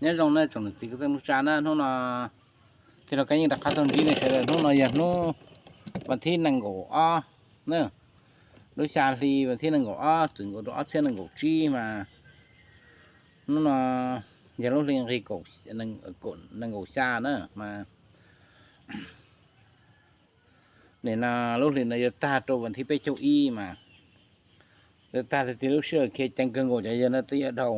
Nyob zoo nej tsoom niam txiv kwv tij neej tsa na, hnub no thiaj rov qab yeej rov qab tuaj ntsib nej sawv daws. Hnub no yog hnub vas thib nees nkaum ob na, lub xya hli vas thib nees nkaum ob txwm nkaus rau ob txhiab nees nkaum tsib mas hnub no yog lub hli nqig nees nkaum xya na mas nim no lub hli no yuav tag rau vas thib peb caug ib mas yuav tag tiag tiag. Lub sij hawm khiav ceev kawg nkaus, cov yawg no twb yuav dhau.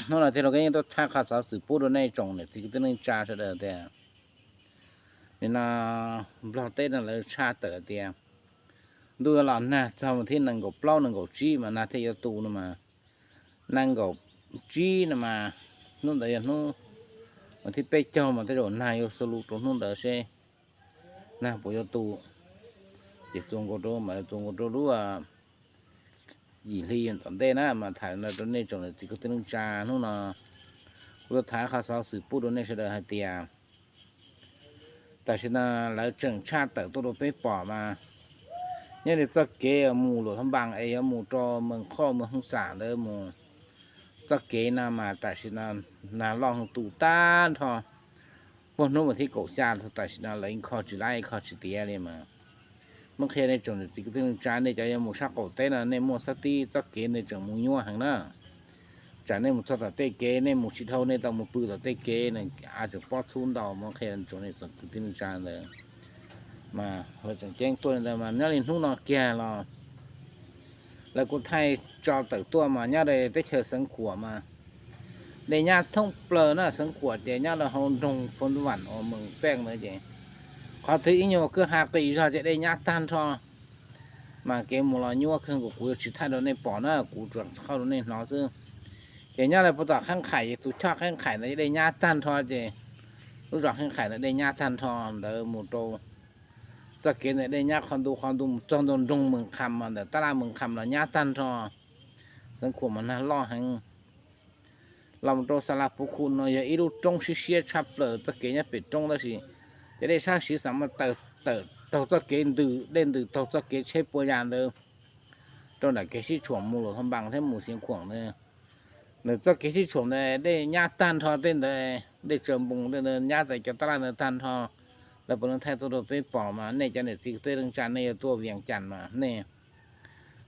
Hnub no thiaj rau qab yeej tuaj tshaj qhov xov xwm pub rau nej tsoom niam txiv kwv tij neej tsa sawv daws tias nim no Nplog teb no lawv tshaj tawm tias ntuj yuav los nag txog vas thib nees nkaum plaub nees nkaum tsib mas nag thiaj yuav tu no mas nees nkaum tsib no mas hnub ntawd yog hnub vas thib peb caug mas tej zaum nag yuav xu lus rau hnub ntawd seb nag puas yuav tu. Ces txuas nkaus rau mas txuas nkaus rau lub yim hli tom ntej na mas tham no rau nej tsoom niam txiv kwv tij neej tsa. Hnub no kuv tuaj tham qhov xov xwm pub rau nej sawv daws hais tias tam sim no lawv tseem tshaj tawm tuaj rau peb pom mas nyob li txoj kev mus Luam Thab Npas es yuav mus rau Mees Khoj Mees Hoob Xam ntawd mus, txoj kev no mas tam sim no nag loj heev tu tag nrho. Puag hnub vas thib kaum xya tam sim no lawv kho tsis laib kho tsis tiav li mas muab qhia nej tsoom niam txiv kwv tij neej tsa, nej cov yuav mus sab qaum teb no nej muaj xab tib, txoj kev nej tseem mus nyuaj heev na. Tsam nej mus txog tom tej kev nej mus tsis dhau nej tau mus pw tom tej kev no av tseem pob txhub ntau. Muab qhia tsoom niam txiv kwv tij neej tsa ntawd mas lawv tseem ceeb tuaj li ntawd mas nyob li hnub no kiag los lawv kuj thaij tso tawm tuaj mas nyob li teb chaws Xeev Khuam mas dej nyab thoob plaws na. Xeev Khuam ces nyob rau hauv nroog Phu Vam uas Mees Pej ntawd ces qhov twg ib nyuag kwj ha qis zog ces dej nyab tag nrho. Mas kev mus los nyuaj kawg nkaus, kuv yuav tsis thaij rau nej pom na, kuv tsuas qhia rau nej hnov xwb. Ces nyob rau puag tom Qheeb Qhais ces tus choj Qheeb Qhais ntawd dej nyab tag nrho ces lub zos Qheeb Qhais ntawd dej nyab tag nrho ntawd mus rau txoj kev ntawd dej nyab qhov ntu qhov ntu mus txog ntua nroog Mees Kham mas ntawm tab laj Mees Kham los nyab tag nrho. Xeev Khuam mas nag loj heev. Los mus rau Xa Las Phuv Khu no yog ib lub roob siab siab tshaj plaws, txoj kev nyob pem roob tab sis ces dej sab siv xam mas tawm taug txoj kev ntws, dej ntws taug txoj kev tsheb puas yas ntawd rau nram kev sib tshuam mus Luam Thab Npas thiab mus Xeev Khuam ntawd. Nws txoj kev sib tshuam ntawd dej nyab tag nrho, tej ntawd dej tsaws npoos tej ntawd nyab tas cov tab laj ntawd tag nrho. Lawv puav leej thaij tuaj rau peb pom mas nej cov niam txiv kwv tij neej tsa nej yuav tuaj Vias Cas mas nej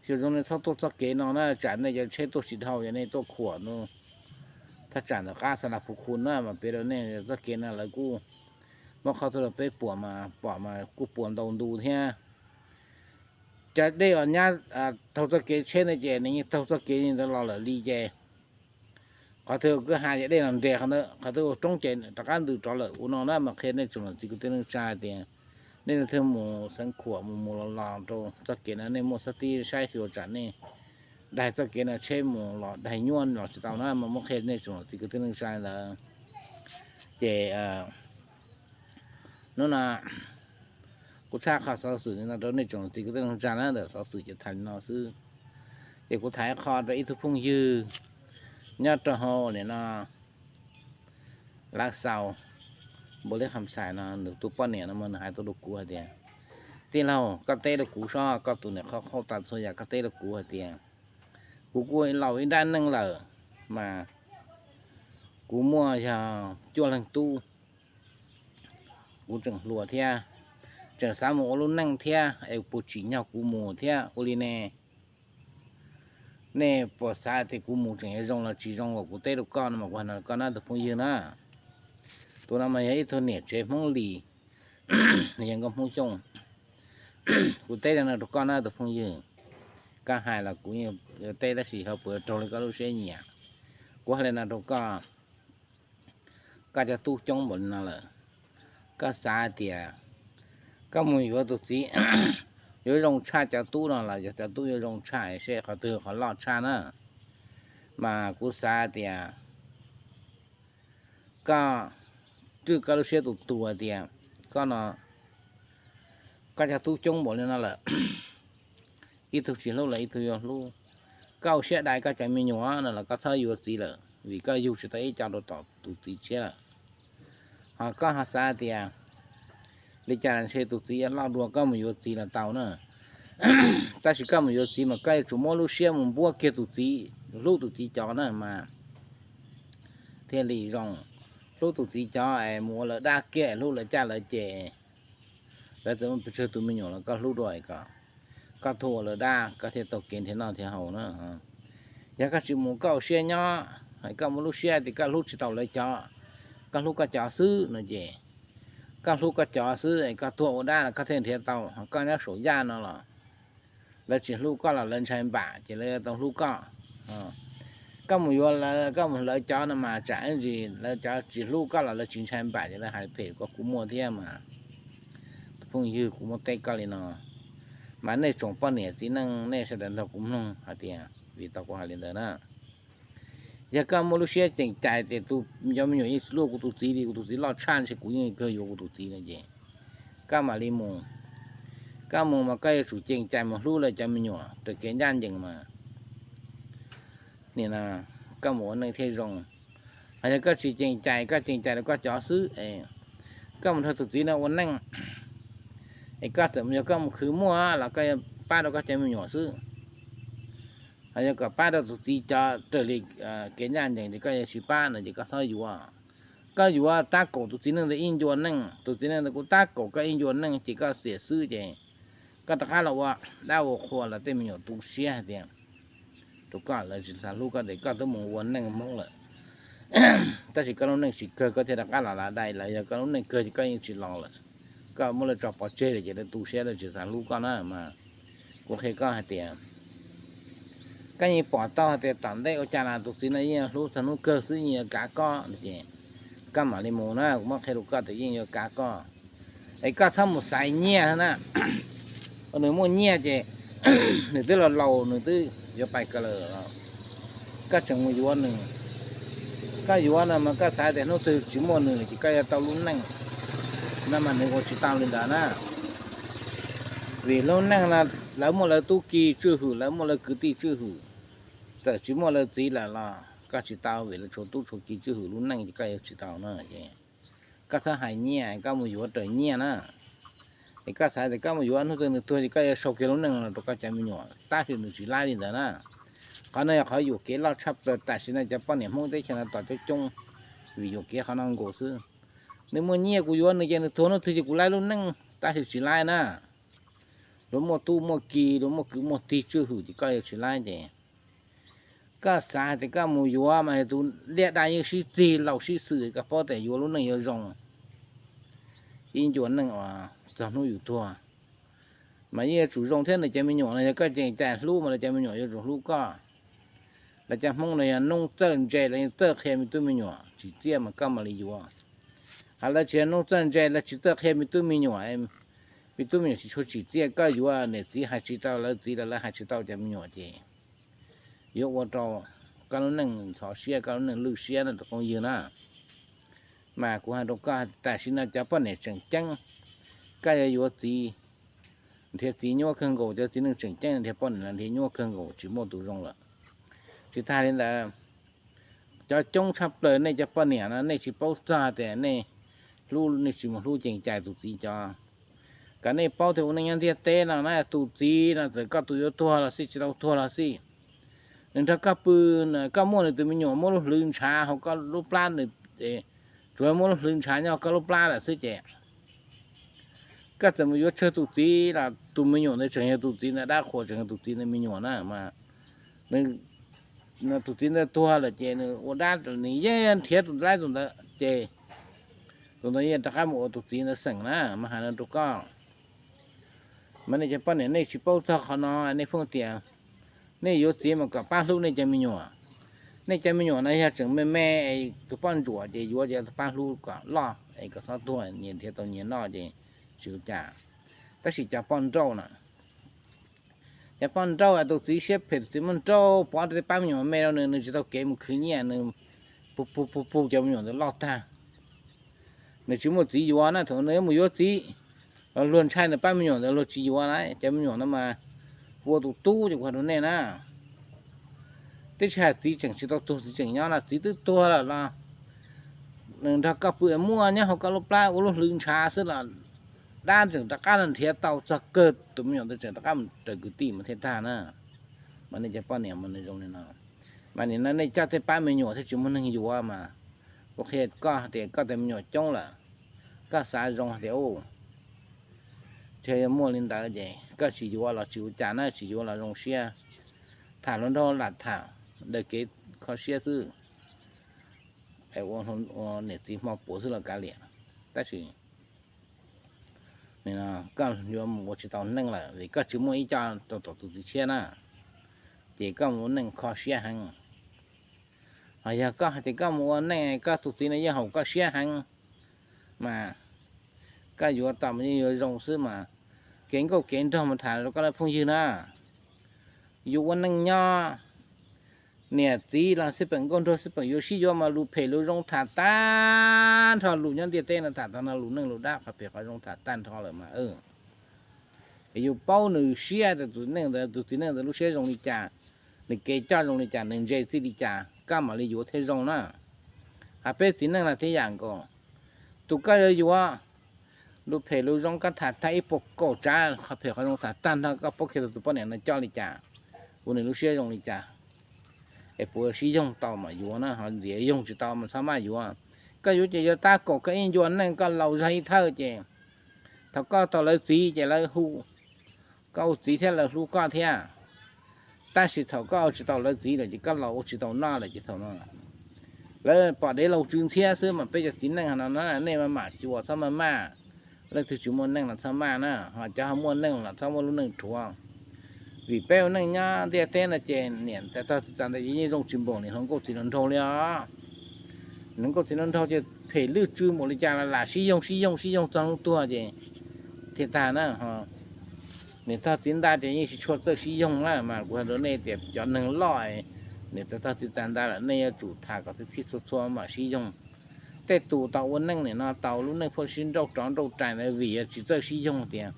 xyov zoo nej txhob tuaj txoj kev no na, tsam nej cov tsheb tuaj tsis dhau, yog nej tuaj khuam no thaj tsam ntawm qab Xa Las Phuv Khu na mas piav rau nej txoj kev no lawv kuj muab qhov tuaj rau peb pom mas pom mas kuj puas ntau ntu thiab. Cov dej uas nyab taug txoj kev tsheb ntawd ces nws yeej taug txoj kev li ntawd los lawm li ces qhov twg kwj ha ces dej los nres qhov ntawd, qhov twg ua roob ces rov qab ntws rov lawm. Ua no na mas qhia nej tsoom niam txiv kwv tij neej tsa tias nej thiaj mus Xeev Khuam mus mus los los rau txoj kev no nej muaj xab tib saib xyuas tsam nej daig txoj kev no tsheb mus los daig nyuaj los tsis tau na mas muab qhia nej tsoom niam txiv kwv tij neej tsa ntawd. Ces hnub no kuv tshaj qhov xov xwm no rau nej tsoom niam txiv kwv tij neej tsa na, ntawm xov xwm ces tham li no xwb. Ces kuv tham ib qho rau ib tug phooj ywg nyob rau hauv li no Lav Xaus, Npaus Liab Kham Xais no, nws tus poj niam no mas nws hais tuaj rau kuv hais tias, tij laug, koj teb rau kuv sob, koj tus niam qhauj qhauj tas txhua yam, koj teb rau kuv hais tias kuv kuj laus ib nrab neej lawm mas kuv muaj yog cuaj leeg tub, kuv tseem hluas thiab, tseem xav mus ua lub neej thiab es puas tsim nyog kuv mus thiab ua li ne? Nej puas xav tias kuv mus tseem yuav zoo los tsis zoo? Uas kuv teb rau koj no mas kuv hais no rau koj na tus phooj ywg na. Tus no mas yog ib tug niam tsev Hmoob Lis, yog nkauj Hmoob Xyooj. Kuv teb li no rau koj na tus phooj ywg, koj hais los kuv yuav teb tab sis ho puas yuav raug li koj lub siab nyiam. Kuv hais li no rau koj, koj cov tub coob npaum li no lawm, koj xav tias koj mus yuav tus txiv yuav zoo tshaj cov tub no los yog cov tub yuav zoo tshaj seb qhov twg qhov loj tshaj na? Mas kuv xav tias koj rwj koj lub siab tus tus hais tias koj no, koj cov tub coob npaum li no lawm, ib tug tsis hlub los ib tug yuav hlub. Koj ua siab dai koj cov me nyuam no los koj txhob yuav txiv lawm vim koj yug tsis tau ib co rau tom tus txiv tshiab lawm. Ho koj ho xav tias li cas ntshe tus txiv yuav loj dua koj mus yuav txiv los tau na. Tab sis koj mus yuav txiv mas koj yuav tsum muab lub siab mus npuab kiag tus txiv, hlub tus txiv cov na mas thiaj li zoo. Hlub tus txiv cov es mus ua lawv dab kiag, hlub lawv caj lawv ces, lawv txawm muaj pes tsawg tus me nyuam los koj hlub dua kom koj tuag ua lawv dab koj thiaj tau kev nrhiav noj nrhiav haus na. Yog koj tsis mus koj ua siab nyob, koj muaj lub siab tias koj hlub tsis tau lawv cov, koj hlub koj cov xwb no ces, koj hlub koj cov xwb es koj tuag ua dab los koj thiaj nrhiav tau. Koj nyob saum yaj no los lawv tsis hlub koj los lawv ntshai npam ces lawv yuav tau hlub koj. Koj mus yuav lawv, koj mus hlawv cov no mas tsam ib ntsis lawv cov tsis hlub koj los lawv tsis ntshai npam ces lawv hais phem koj kuv muaj thiab mas. Tus phooj ywg, kuv muab teb koj li no, mas nej tsoom poj niam txiv neej nej sawv daws nrog kuv mloog hais tias, vim tau kuv hais li ntawd na, yog koj muaj lub siab ceem cai tias tus, cov me nyuam yeej tsis hlub kuv tus txiv li, kuv tus txiv loj tshaj ntshe kuv yeej kawg yuav kuv tus txiv no ces, koj mam li mus. Koj mus mas koj yuav tsum ceem cai mus hlub lawv cov me nyuam raws kev ncaj ncees mas, nim no koj mus ua neej thiaj zoo. Hos yog koj tsis ceem cai, koj ceem cai rau koj cov xwb es koj mus nrog tus txiv no ua neej es koj txawm yog koj mus khwv muaj los koj yuav pab rau koj cov me nyuam xwb. Hos yog kom pab rau tus txiv cov raws li kev ncaj ncees ces koj yuav tsis pab no ces koj txhob yuav. Koj yuav tab kaum tus txiv neej ntawd ib ncua neej, tus txiv neej ntawd kuj tab kaum koj ib ncua neej ces koj xiam xwb ces koj rov qab los ua dab ua qhua los tej me nyuam tu siab hais tias rau koj, lawv tsis xav hlub koj ces koj twb mus ua neej Hmoob lawm. Tab sis koj lub neej tsis kawg koj thiaj rov qab los lav dai, los yog koj lub neej kawg ces koj yeej tsis los lawm. Koj muab lawv tso pov tseg lawm ces lawv tu siab lawv tsis xav hlub koj na mas. Kuv qhia koj hais tias koj yeej pom tau hais tias tom ntej ua cas los tus txiv no yeej hlub txog hnub kawg xwb, yeej yuav kav koj no ces koj mam li mus na, kuv muab qhia rau koj tias yeej yuav kav koj. Es koj txhob mus xaiv nyiaj na. Nws muaj nyiaj ces nws twb laus laus nws twb yuav pais kawg lawm los koj tseem mus yuav nws. Koj yuav no mas koj xav tias hnub twg tsis muaj nws ces koj yuav tau lub neej no mas nws ua tsis tau li ntawd na. Vim lub neej no lawv muaj lawv tub ki tswj hwm, lawv muaj lawv kwv tij tswj hwm. Txawm tsis muaj lawv txiv lawm los koj tsis tau, vim lawv tshuav tub tshuav ki tswj hwm lub neej ces koj yuav tsis tau na. Koj txhob hais nyiaj, koj mus yuav raws nyiaj na. Es koj xav tias koj mus yuav hnub twg nws tuag ces koj yuav sau kiag lub neej los rau koj cov me nyuam, tab sis nws tsis laib li ntawd na. Qhov no yog qhov yuam kev loj tshaj plaws tam sim no cov poj niam Hmoob teb chaws no tos coob coob, vim yuam kev qhov no nkaus xwb. Nws muaj nyiaj kuv yuav nws ces nws tuag hnub twg ces kuv laib lub neej, tab sis tsis laib na. Luag muaj tub muaj ki, luag muaj kwv muaj tij tswj hwm ces koj yuav tsis laib ces koj xav hais tias koj mus yuav mas tus liaj daj yeej sib txig laus sib xwm, koj paub tias yuav lub neej yuav zoo ib ncua neej uas txog hnub yus tuag mas yeej yuav tsum zoo thiab. Nws cov me nyuam no yog koj ceev cai hlub mas lawv cov me nyuam yuav tsum hlub koj. Lawv cov Hmoob no yog noob txawj ntse, lawv yeej txawj qhia me tub me nyuam tsim txiaj mas koj mam li yuav. Hos lawv tsis yog noob txawj ntse, lawv tsis txawj qhia me tub me nyuam, me tub me nyuam tsis tshua tsim txiaj, koj yuav niam txiv hais tsis tau, lawv txiv los lawv hais tsis tau cov me nyuam ces yuav ua rau koj lub neej ntxhov siab, koj lub neej lwj siab no tus phooj ywg na. Mas kuv hais rau koj, tam sim no cov poj niam tseem ceeb, koj yuav yuav txiv, nrhiav txiv nyuaj kawg nkaus, cov txiv neej tseem ceeb nrhiav poj niam los nrhiav nyuaj kawg nkaus, tsis muaj tus zoo lawm. Tsis tas li ntawd, cov coob tshaj plaws nej cov poj niam no nej tsis paub txog tias nej hlub, nej tsis mus hlub ceev cai tus txiv cov. Kom nej paub tias ua neej nyob ntiaj teb no na tus txiv no txawm koj tus yuav tuag los xij, tsis tau tuag los xij, nws nrog koj pw, koj muaj nws tus me nyuam muab lub hlwv ntshav hauv koj lub plab, nws tsuas muab lub hlwv ntshav nyob koj lub plab lawm xwb ces koj txawm mus yuav tsawg tus txiv los tus me nyuam ntawd tseem yog tus txiv ntawd dab qhuas, tseem yog tus txiv ntawd me nyuam na mas. Nws, tus txiv ntawd tuag lawm ces nws ua dab, nws yeej nrhiav tus laib tus ntawd ces tus ntawd yeej rov qab mus ua tus txiv ntawd xeem na, mas hais no rau koj. Mas nej cov poj niam nej tsis paub txog qhov no, nej pheej tias nej yuav txiv mas kom pab hlub nej cov me nyuam. Nej cov me nyuam no yog tseem me me, tus poj ntsuam ces yuav ces pab hlub kom loj es kom txhob tuag, nyias nrhiav tau nyias noj ces tsis ua cas. Tab sis cov poj nrauj na, cov poj nrauj tus txiv siab phem, tus txiv muaj nrauj pov rau tej pab me nyuam me rau nws, nws tsis tau kev mus khwv nyiaj, nws pug pug pug pug cov me nyuam ntawd loj tag. Nws tsis muaj txiv yuav na, thaum nws mus yuav txiv los luag ntshai nws pab me nyuam ntawd luag tsis yuav na, cov me nyuam no mas ua tus tub ces kuv hais rau nej na. Twb tsis hais txiv tseem tsis tau tuag, txiv tseem nyob no, txiv twb tuag lawm los nws nrog koj pw muaj nyob hauv koj lub plab ua lub hlwv ntshav xwb los dab tseem rov qab los nrhiav tau txog kawg, tus me nyuam ntawd tseem rov qab mus raws kwv tij mas thiaj tag na. Mas nej cov poj niam mas nws zoo li no, mas nim no nej coj tej pab me nyuam thiaj tsis muaj neeg yuav mas. Kuv qhia koj tias koj tus me nyuam coob lawm, koj xav zoo tias u, tsis yog muaj li ntawd ces koj tsis yuav los tsis ua cas na, tsis yuav los zoo siab. Tham hluas nraug lam tham daws kev kho siab xwb, ua niam txiv hmo puav xwb los kav liam. Tab sis koj yuav mus ua tsis tau neej lawm vim koj tsis muaj ib co rau tom tus txiv tshiab na, ces koj mus ua neej kho siab heev. Ho yog koj hais tias koj mus ua neej koj tus txiv no yeej haum koj siab heev, mas koj yuav tau mas yeej yuav zoo xwb mas. Kev nkauj kev nraug mas tham rau koj lawv phooj ywg na, yus ua neej nyob, niam txiv los xij peem nkauj nraug xij peem yuav sib yuav mas lus phem lus zoo tham tag nrho, lus nyob ntiaj teb no tham tag nrho, lus neej lus dab qhov phem qhov zoo tham tag nrho lawm mas. Yus paub nws siab tias tus neej ntawd, tus txiv neej ntawd lub siab zoo li cas, nws kev coj zoo li cas, nws ntse txij li cas koj mam li yuav thiaj zoo na. Hos peb txiv neej los thiab yam nkaus, tus koj yuav yuav, lus phem lus zoo koj tham tag ib puas kaum tsav, qhov phem qhov zoo tham tag nrho, koj paub kiag tus poj niam no coj li cas, ua nws lub siab zoo li cas, es puas sib yoog tau mas yuav na, ho ntxias yoog tsis tau mas txhob maj yuav. Koj yuav ces yuav tab kaum koj ib ncua neej, koj laus zog ib thawj ces thaum koj tau lawv txiv ces lawv hu koj ua txiv thiab lawv hlub koj thiab. Tab sis thaum koj ua tsis tau lawv txiv lawm ces koj laus ua tsis tau noj lawm ces thaum no lawv pom dev laus tsw ntxhiab xwb mas peb cov txiv neej no nej mam mam xyuas txhob maj maj. Leej twg tsis muaj neej los txhob maj na, ho cov ho muaj neej los txhob muaj lub neej rhuav. Vim peb ua neej nyob ntiaj teb no ces niam tais tog txiv ntxawm ntawd ces yeej zoo tsis npaum niam hluas nkauj txiv hluas nraug li os. Hluas nkauj txiv hluas nraug ces phem lwj tsw npaum li cas los lam sib yoog sib yoog sib yoog txog hnub tuag ces thiaj tag na. Niam tog txiv ntxawm ces yeej tsis tshua txawj sib yoog na, mas kuv hais rau nej tias cov neeg loj, niam tais tog txiv ntxawm ntawd lawm nej yuav tsum tham kom txhij txhij txhua txhua mam sib yoog. Tej tus tau ua neej nim no tau lub neej phaj sib nrauj rov nrauj rais ntawd vim yog tsis txawj sib yoog tias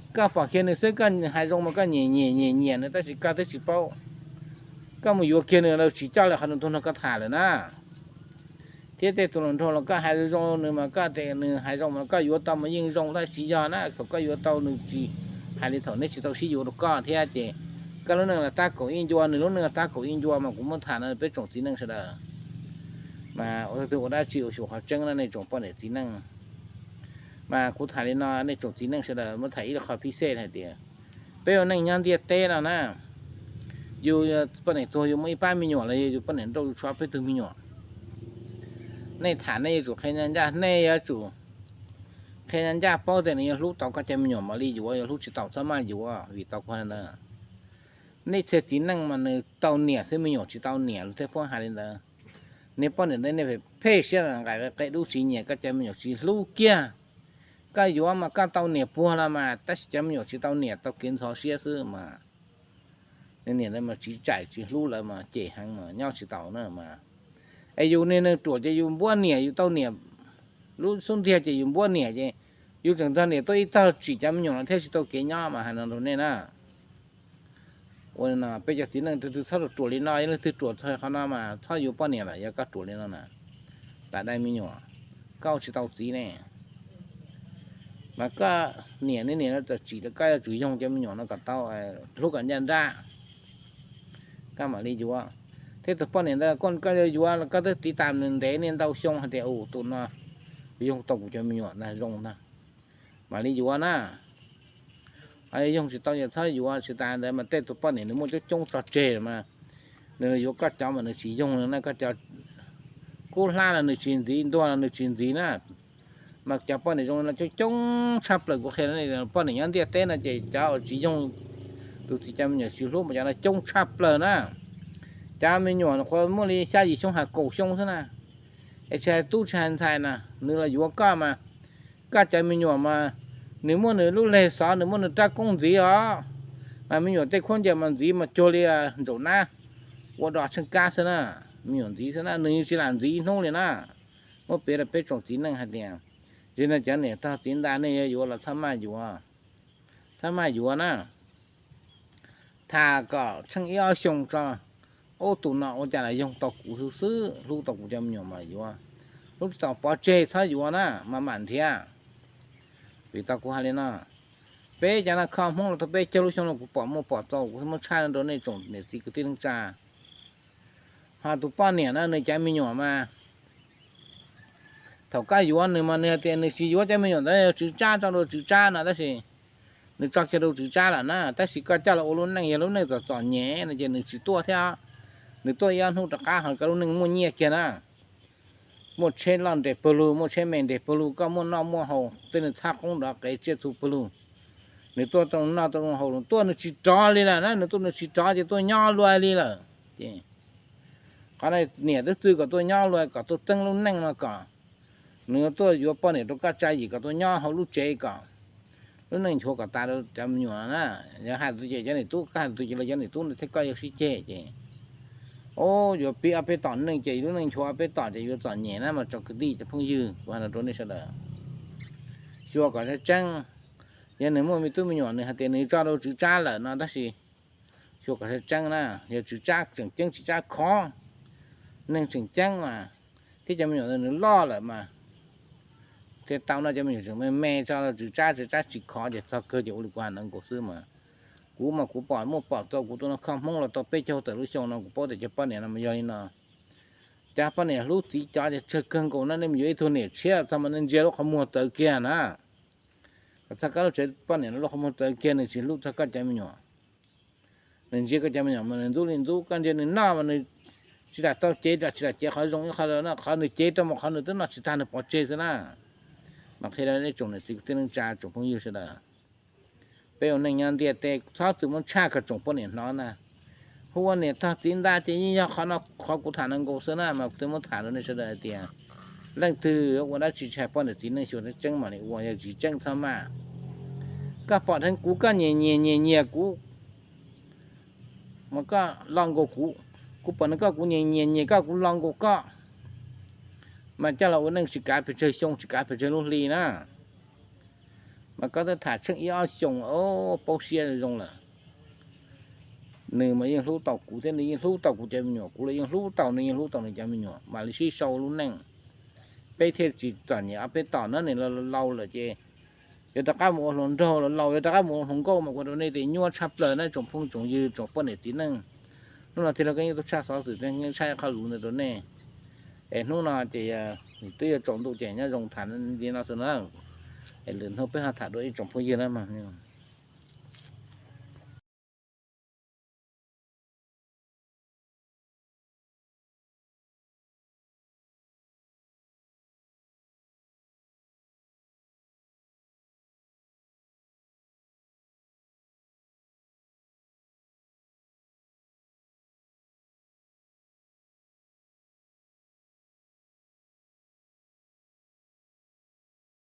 koj pom kiag nws xwb koj hais zoo mas koj nyiam nyiam nyiam nyiam nws tab sis koj twb tsis paub. Koj mus yuav kiag nws los tsis coj li qhov nws tuag nrog koj tham lawm na. Thiab tej tus hluas nraug los koj hais zoo zoo nws mas koj tias nws hais zoo mas koj yuav tau mas yeej zoo tab sis yog na thaum koj yuav tau nws tsis hais li thaum neb tsis tau sib yuav rau koj thiab ces koj lub neej los tab kaum ib ncua, nws lub neej los tab kaum ib ncua mas kuv muab tham no peb tsoom txiv neej sawv daws. Mas ua tau twg ua dab tsi ua xyuas qhov tseeb na nej tsoom poj niam txiv neej. Mas kuv tham li no nej tsoom txiv neej sawv daws muab tham ib qho phij xej hais tias peb ua neej nyob ntiaj teb no na, yus poj niam tuag yus muaj ib pab me nyuam los yog yus poj niam nrauj yus tshuav peb tug me nyuam, nej tham nej yuav tsum qhia ncaj ncaj, nej yuav tsum qhia ncaj ncaj paub tias nws yuav hlub tau koj cov me nyuam mam li yuav, yuav hlub tsis tau txhob maj yuav vim tau kuv hais ntawd. Nej txhia txiv neej mas nws tau niam xwb me nyuam tsis tau niam los thiaj pheej hais li ntawd. Niag poj niam ntawd nej phem phem siab nqaim qe dub tsis nyiam koj cov me nyuam tsis hlub kiag. Koj yuav mas koj tau niam puag los mas tab sis cov me nyuam tsis tau niam tau kev ntxhov siab xwb mas. Nws niam ntawd mas tsis txais tsis hlub lawv mas cem heev mas nyob tsis tau na mas. Es yus niag neeg ruam ces yus npuab niam, yus tau niam lub xub ntiag ces yus npuab niam ces yus tseem nrog niam tuaj ib tog tsim cov me nyuam no thiaj tsis tau kev nyob mas hais no rau nej na. Ua li no peb cov txiv neej tus twg txhob ruam ruam li no, yog leej twg ruam txog qhov no mas txhob yuav poj niam lawm yog koj ruam li no na. Lam dai me nyuam, koj ua tsis tau txiv ne. Mas koj niam ne, niam no txawm tsim los koj yuav tsum yoog cov me nyuam no kom tau, hlub kom ncaj nrab, koj mam li yuav. Thiab tus poj niam ntawd koj yuav yuav los koj twb tiv tas nws ntev niaj ntau xyoo hais tias u tus no yoog tau kuv cov me nyuam ntag zoo ntag, mam li yuav na. Ho yoog tsis tau ces txhob yuav. Tsis tas ntawd mas tej tus poj niam nws muaj coob coob tso tseg mas nws yuav koj cov mas nws tsis yoog no na, koj cov kub hlab los nws tsis ntxiv, ntuag los nws tsis ntxiv na. Mas cov poj niam zoo no coob coob tshaj plaws kuv qhia, poj niam nyob ntiaj teb no ces cov uas tsis yoog tus txiv cov me nyuam tsis hlub mas cov no coob tshaj plaws na. Cov me nyuam qhuav muaj li xya yim xyoo ha kaum xyoo xwb na, es tsis hais tub tsis hais ntxhais na, nws los yuav koj mas koj cov me nyuam mas nws muaj nws lub leg xov, nws muaj nws rab koob ntxiv os. Mas me nyuam tej khaub ncaws mas ntxiv mas cuag li ntsaum nab ua do tsheej kab xwb na. Me nyuam ntxiv xwb na, nws tsis lam ntxiv ib hnub li na. Muab piav rau peb tsoom txiv neej hais tias, tsis no cov niam tog txiv ntxawm nej yuav yuav los txhob maj yuav, txhob maj yuav na. Tham kom tsheej ib ob xyoo tso, ub tus no ua cas los yoog tau kuv xwb xwb, hlub tau kuv cov me nyuam mas yuav, hlub tsis tau pov tseg txhob yuav na, maj mam nrhiav. Vim tau kuv hais li no, peb cov no kho Hmoob los tau peb caug lub xyoo no kuv pom muaj pom txaus kuv thiaj muab tshaj rau nej tsoom niam txiv kwv tij neej tsa. Ho tus poj niam no nws cov me nyuam mas Thaum koj yuav nws mas nws hais tias nws tsis yuav cov me nyuam ntawd, yog Tswv Tsab, tso rau Tswv Tsab no, tab sis nws tso kiag rau Tswv Tsab lawm na, tab sis koj coj los ua lub neej yog lub neej txom txom nyem no ces nws tsis tuaj thiab. Nws tuaj ib ob hnub rov qab ho koj lub neej muaj nyiaj kiag na, muaj tsheb loj nres pawg lug, muaj tsheb me nres pawg lug, koj muaj noj muaj haus, tej nws txhab qoob nrov qev tsiaj txhu pawg lug. Nws tuaj tau noj tau haus, nws tuaj nws tsis rov li lawm na, nws tuaj nws tsis rov ces tuaj nyob luaj li lawm. Ces qhov no niam twb txwv kom tuaj nyob luaj, kom tuaj txeeb lub neej no kom nws tuaj yuav poj niam rau koj tsa yim kom tuaj nyob hauv lub tsev kom lub neej nchuav kom tas rau cov me nyuam na. Yog hais tus ces cov niam tub, koj hais tus ces los cov niam tub thiab koj yuav sib ceg ces, o, yuav pib ob peb tom neej ces lub neej nchuav ob peb tom ces yuav txom nyem na mas tsoom kwv tij cov phooj ywg, kuv hais no rau nej sawv daws, xyuas kom tseeb tseeb. Yog nws muaj me tub me nyuam nws hais tias nws tso rau Tswv Tsab lawm no, tab sis xyuas kom tseeb tseeb na, yog Tswv Tsab tseem ceeb, Tswv Tsab khov, neeg tseem ceeb mas, thiab cov me nyuam ntawd nws loj lawm mas thiaj tau no, cov me nyuam tseem me me tso rau Tswv Tsab, Tswv Tsab tsis khov ces txog kawg ces ua li kuv hais no nkaus xwb mas. Kuv mas kuv pom muaj pom tau, kuv tus no kho Hmoob los tau peb caug tawm lub xyoo no, kuv paub tias cov poj niam no mas yog li no. Cov poj niam hlub txiv cov ces tsawg kawg nkaus na, nej mus yuav ib tug niam tshiab txog mas nej ntsia lub qhov muag txawv kiag na. Kom txog koj lub tsev poj niam no lub qhov muag txawv kiag, nws tsis hlub txog koj cov me nyuam. Nws ntsia koj cov me nyuam mas nws ntxub li ntxub, koj ntsia nws noj mas nws tsis lam tau cev, tsis lam cev qhov zoo ib qho, qhov nws cev rau mas qhov nws twb noj tsis tag nws pov tseg xwb na. Mas qhia rau nej tsoom niam txiv kwv tij neej tsa tsoom phooj ywg sawv daws, peb ua neej nyob ntiaj teb txhob txwm muab tshaj kom tsoom poj niam hnov na. Hu ua niam tog txiv ntawd ces yeej yog qhov no qhov kuv tham no nkaus xwb na, mas kuv twb muab tham rau nej sawv daws hais tias leej twg ua dab tsi tsis hais poj niam txiv neej xyuas tseeb tseeb mam li ua, yog tsis tseeb txhob maj. Koj pom dheev kuv koj nyias nyias nyias nyias kuv, mas koj lo nkaus kuv, kuv pom nws koj kuv nyias nyias nyias koj kuv lo nkaus koj, mas coj los ua neej tsis kav pes tsawg xyoo tsis kav pes tsawg lub hli na. Mas koj twb tham tsheej ib ob xyoos paub siab zoo lawm. Nws mas yeej hlub tau kuv thiab nws yeej hlub tau kuv cov me nyuam, kuv los yeej hlub tau nws yeej hlub tau nws cov me nyuam, mam li sib sau lub neej. Peb thiaj tsis txom nyem ob peb tom na, nws laus lawm ces yuav rov qab mus ua hluas nraug, laus yuav rov qab mus ua hluas nkauj mas kuv rau nej tias nyuaj tshaj plaws na tsoom phooj tsoom ywg tsoom poj niam txiv neej. Hnub no thiaj li koj yeej tuaj tshaj xov xwm thiab yeej tshaj qhov lus ntawd rau nej. Es hnub no ces twb yuav tsaus ntuj ces nyob zoo tham li no xwb na. Es lwm hnub peb ho tham dua ib tsoom phooj ywg na mas.